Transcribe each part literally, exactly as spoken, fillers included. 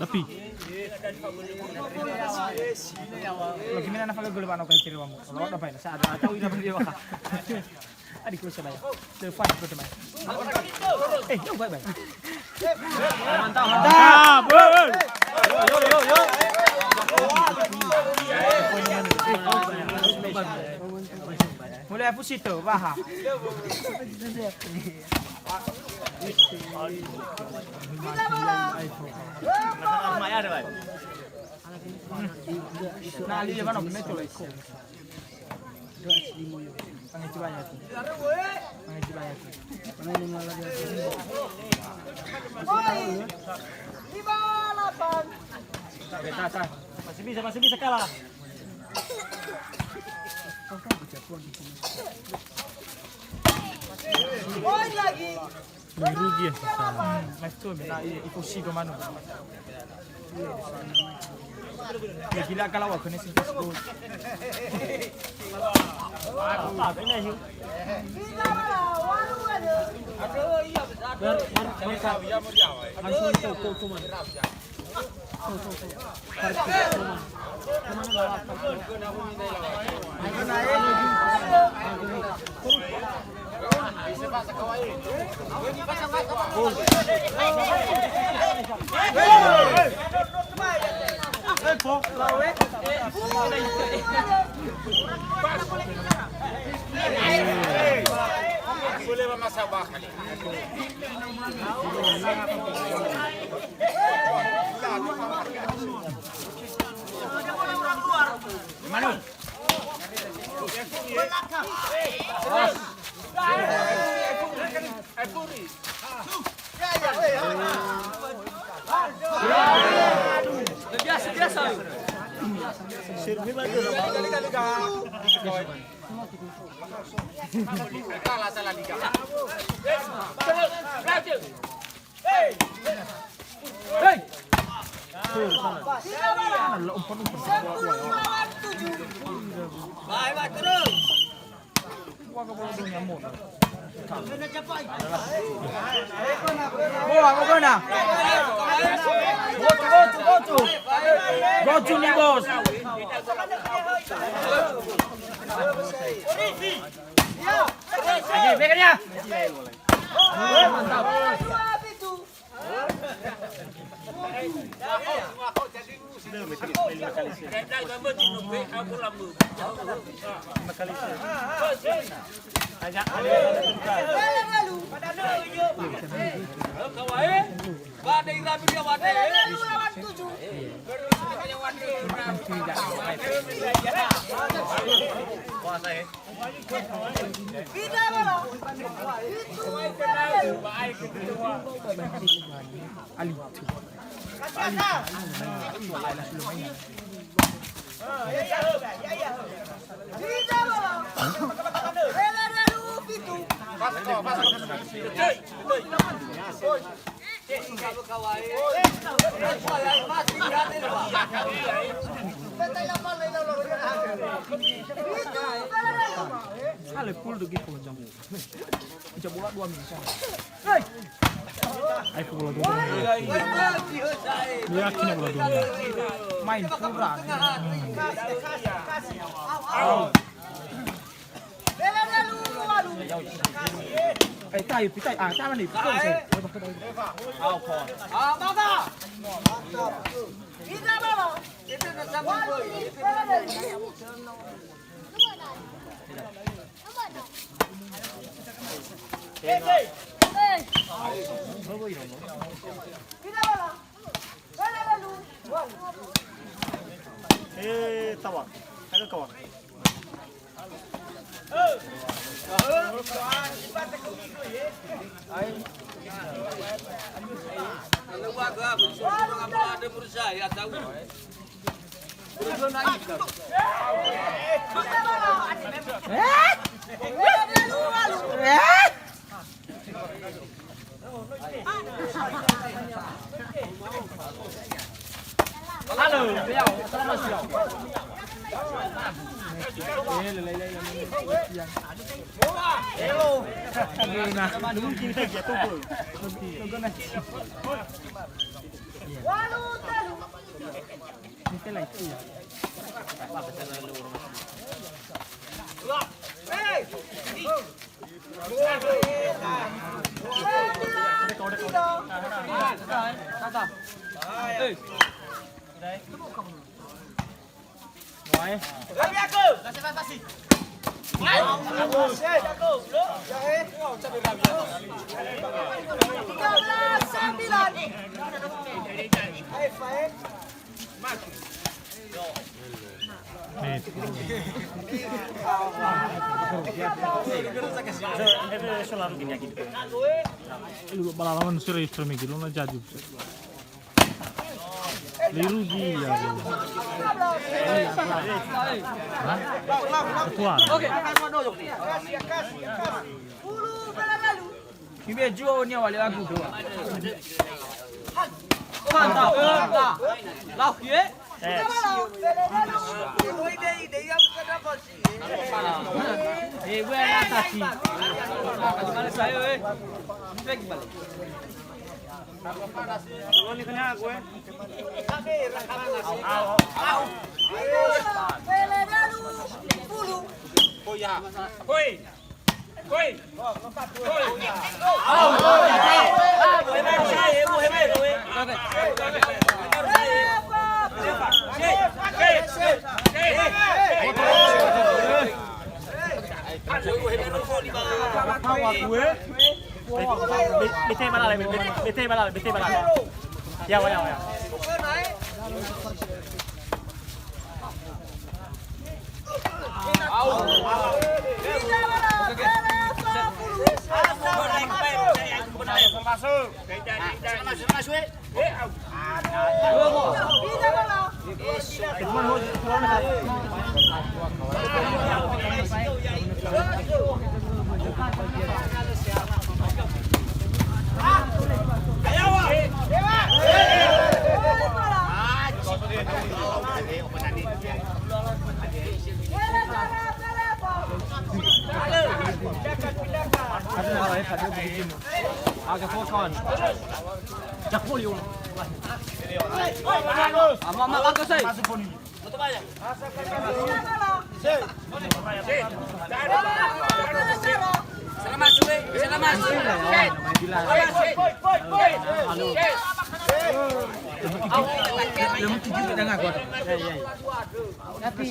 Tapi. Lagi mina nafaka gula bano kai ciri wamu. Lo da bai sa ada atau ina beli waka. Adi ku saya. Telepon ku teman. Eh, yo bye bye. Mantap, mantap. Yo, yo, yo, yo. Mulai aku situ, wah. Nah, lihat mana, betul. Pangeci banyak tu. Pangeci banyak tu. Pangeci lima lagi. Oi. Lima lapan. Oke, tah, tah. Masih bisa, masih bisa kalah. Oi lagi. Merugi ya. Let's go, mina, i, i, pusi do manu. Ya, gila kalau aku ni sih. Langsung itu, itu, itu, man. Biasa, biasa. Hei! Baik, baik, terus. Boa, boa, boa. Gocu, gocu, gocu. Gocu ni, Bos. Ayo, pegang dia. Mantap. Puasa, eh? Sale pul do gitu jam. Jam bola dua minggu. Hei. Ayo bola dua. Lu yakin ya bola dua? Main kurang. Eh, tayo, pitay. Ah, tama ni. Pitay, saya. Ah, mama. Kita, mama. Kita na sama. Kita, mama. Eh, tawa. Ada kawan. Halo, beliau, selamat siang. Hello. Lu balalaman sira itra megi lona jadi. Liru dia. Hah? Ketua. Oke. Kibe juo nia wale lagu. Mantap. Lau ye. Eh, gue yang atas sih. Mana saya, eh? Ini lagi balik. Bete balala, bete, bete balala, bete balala. Ya, ya, ya. Masuk. Aga fokus. Japolio. Ama, ama, bagus, eh. Selamat, Sue. Selamat, Sue. Tapi,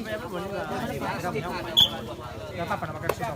nggak apa-apa, nama kan susah.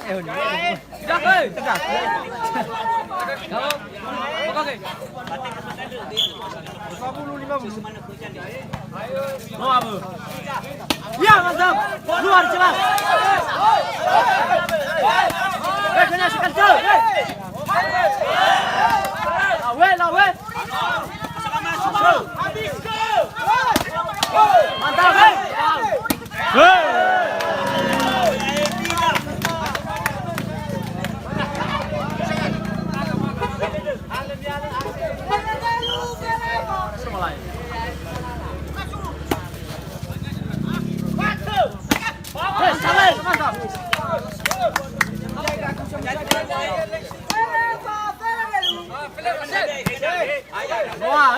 Tegak, eh. Tegak. Oke. Lima puluh, lima puluh. Mau apa? Ya, mantap. Luar jelas. Eh, kena sekencang. Eh. Lawe, lawe. Mantap, eh. Wah,